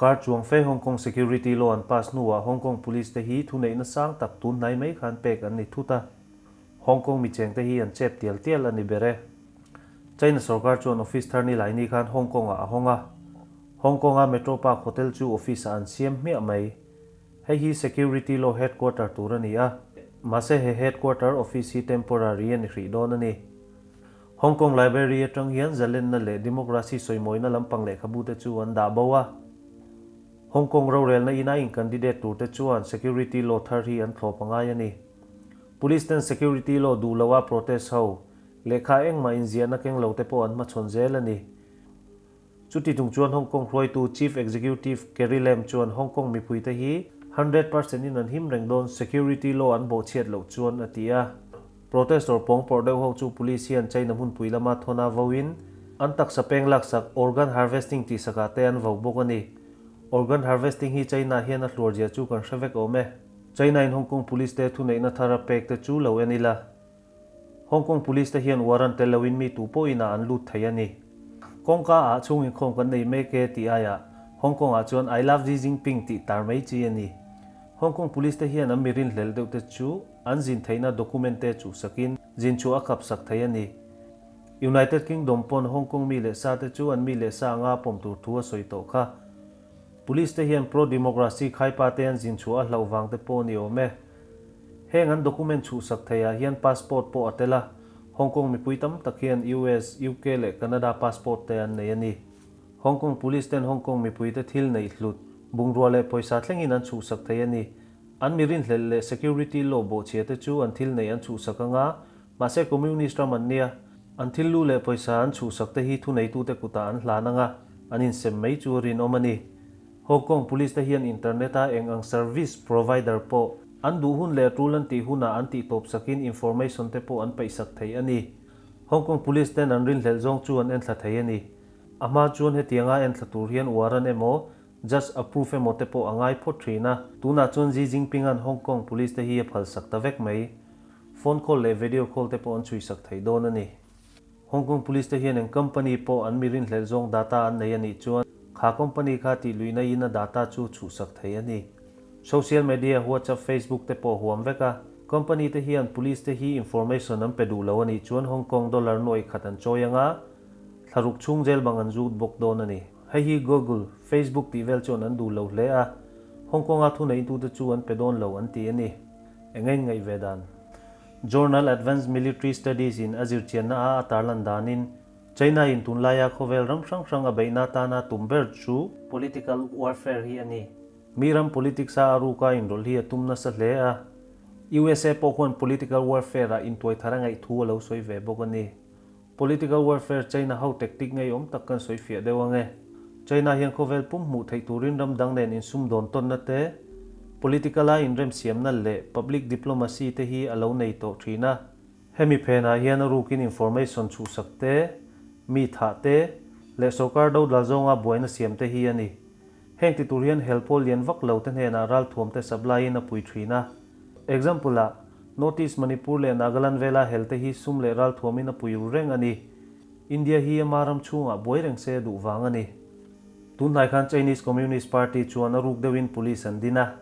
Kar chuang fe Hong Kong Security Law an pass hnuah Hong Kong Police te hi thuneihna sang tak tun hnai mai khan pek an ni thut a. Hong Kong michengte hi an chep tial tial a ni ber e. China sorkar chuan office thar ni laini khan Hong Kong-ah a hawng a. Hong Kong-a Metro Park Hotel chu office-ah an siam hmiah mai. Hei hi Security Law Headquarter tur a ni a, mahse he Headquarter office hi temporary a ni hrih dawn a ni. Hong Kong Library atang hian zalenna leh democracy sawimawina lampang lehkhabute chu an dah bo a. Hong Kong rorelna ina in candidate turte chuan Security Law thar hi an thlawp a ngai a ni. Police ten Security Law duh loa protest ho, lehkha engmah inziahna keng lo te pawh an hmachhawn zel a ni. Chuti chung chuan Hong Kong hruaitu Chief Executive Carrie Lam chuan Hong Kong mipuite hi 100% in an him reng dawn security law an bawhchhiat loh chuan a ti a. Protestor pawng pawrh deuh ho chu police hian China hmunpui lama thawna voin an taksa peng laksak organ harvesting tih sakah te an vo bawk a ni. Organ harvesting hi China hian a hluar zia chu kan hre vek awm e. China in Hong Kong police te thuneihna thar a pek te chu lo en ila. Hong Kong Police te hian warrant tel loin mi tu pawh inah an lut thei a ni. Kawngka ah chhung inkhawm kan nei mek e tih aiah Hong Kong ah chuan I love Xi Jinping tih tar mai chi a ni. Hong Kong Police te hian an mi rinhlelh deuh te chu an zin theihna document te chuhsakin zin chhuah a khapsak thei a ni. United Kingdom pawn Hong Kong mi leh sa te chu an mi leh sa anga pawm tur thu a sawi tawh kha. Police te hian pro-democracy khaipa te an zin chhuah a hlauh vang te pawh a ni awm e. Heng an document chhuhsak theiah hian passport pawh a tel a, Hong Kong mipui tam tak hian US, UK leh Canada passport te an nei a ni. Hong Kong Police ten Hong Kong mipuite thil neih hlut, bungrua leh pawisa thlengin an chhuhsak thei a ni. An mi rinhlelh leh security law bawhchhia te chu an thil neih an chhuhsak anga, mahse Communist ram an nia, an thil lu leh pawisa an chhuhsak te hi thuneitute kutah an hlan anga, an insem mai chu a rinawm a ni. Hong Kong Police te hian internet a eng ang service provider pawh an duh hun leh tul an tih hunah an tih tawp sakin information te pawh an paihsak thei a ni. Hong Kong Police ten an rinhlelh zawng chu an enthla thei a ni. A hma chuan hetianga enthla tur hian warrant emaw, judge approve emaw te pawh a ngai phawt thin a. Tunah chuan Xi Jinping an Hong Kong Police te hi a phalsak ta vek mai. Phone call leh video call te pawh an chhuisak thei dawn a ni. Hong Kong Police te hian eng company pawh an mi rinhlelh zawng data an nei a nih chuan kha company kha tih luihna in a data chu chhuhsak thei a ni. Social media, WhatsApp, Facebook te pawh huam vek a. Company te hian Police te hi information an pe duh lo a nih chuan Hong Kong dollar nuaih khat an chawi ang a, thlaruk chhung jail bang an zut bawk dawn a ni. Hei hi Google, Facebook tih vel chuan an duh lo hle a, Hong Kong a thuneitute chu an pe dawn lo an ti a ni. Engain ngaih ve dan? Journal Advanced Military Studies in a zirchianna a a tarlan danin, China in tunlaia khawvel ram hrang hrang a beihna atana tum ber chu, Political warfare hi a ni. Mi ram politics a a ruka inrawlh hi a tum nasa hle a, USA pawh khuan political warfare ah intuai thar a ngaih thu a lo sawi ve bawk a ni. Political warfare China ho tactic ngeiawm tak kan sawi fiah deuh ang e. China hian khawvel pum hmuh theih turin ram dang nen insumdawn tawnna te, political a inremsiamna leh public diplomacy te hi a lo nei tawh thin a. Hemi phenah hian a rukin information chhuhsak te, mi thah te, leh sorkar dodal zawnga buaina siam te hi a ni. Heng ti tur hian hel pawl lian vak lo te hnenah ralthuam te supply in a pui thin a. Example ah, North East Manipur leh Nagaland vela hel te hi sum leh ralthuam in a pui ru reng a ni. India hi ama ram chhungah buai reng se a duh vang a ni. Tunhnai khan Chinese Communist Party chuan a ruk deuhin police an din a.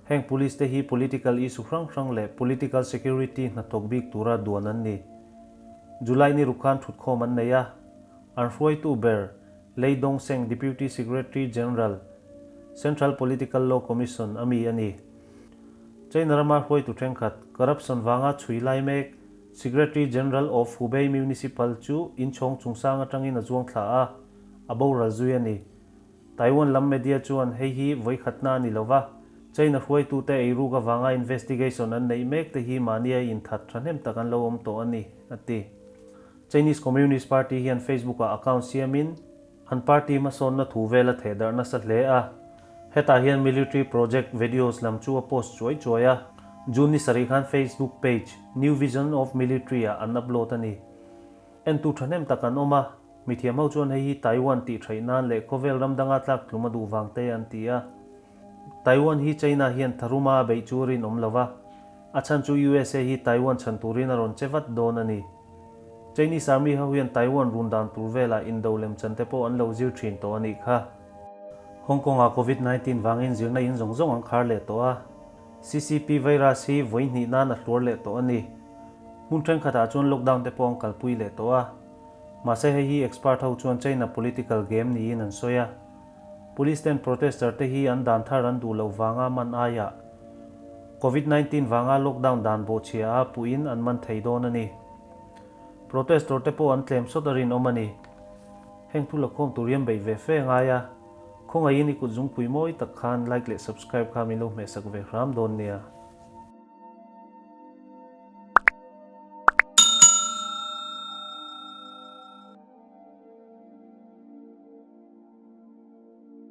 Heng police te hi political issue hrang hrang leh political security hnathawk bik tura duan an ni. July ni ruk khan thutkhawm an nei a. An hruaitu ber Lei Dongseng Deputy Secretary General, Central Political Law Commission a mi a ni. China rama hruaitu thenkhat, corruption vanga chhui lai mek, Secretary General of Hubei Municipal chu inchhawng chungchang atangin a zuang thla a, a boral zui a ni. Taiwan lam media chuan hei hi vawikhatna a ni lova, China hruaitute eiruk avanga investigation an neih mek te hi mahnia inthat thahnem tak an lo awm tawh a ni, a ti. Chinese Communist Party hian Facebook-ah account siamin an party hmasawnna thu vel a thehdarh nasa hle a. Hetah hian military project videos lam chu a post chuai chuai a. June ni sarih khan Facebook page New Vision of Military-ah an upload a ni. Entu thahnem tak an awm a, mithiam ho chuan hei hi Taiwan tih theih nan leh khawvel ram danga tlak tlum a duh vang te an ti a. Taiwan hi China hian tharuma a beih chu a rinawm lo va, a chhan chu USA hi Taiwan chhan turin a rawn che vat dawn a ni. Chinese Army ho hian Taiwan run dan tur velah indo lem chan te pawh an lo zir thin tawh a nih kha. Hong Kong-ah Covid 19 vangin zirna in zawng zawng an khar leh tawh a. CCP virus hi vawi hnih nan a hluar leh tawh a ni. Hmun thenkhatah chuan lockdown te pawh an kalpui leh tawh a. Mahse hei hi expert ho chuan China political game niin an sawi a. Police ten protester te hi an dan thar an duh loh vanga man aiah Covid 19 vanga lockdown dan bawhchhia a puhin an man thei dawn a ni. Protestor te pawh an tlem sawt a rinawm a ni. Heng thu lakhawm tur hian beih ve fe a ngai a. Khawngaihin i kut zungpui mawi tak khan like leh subscribe kha min lo hmehsak ve hram dawn nia.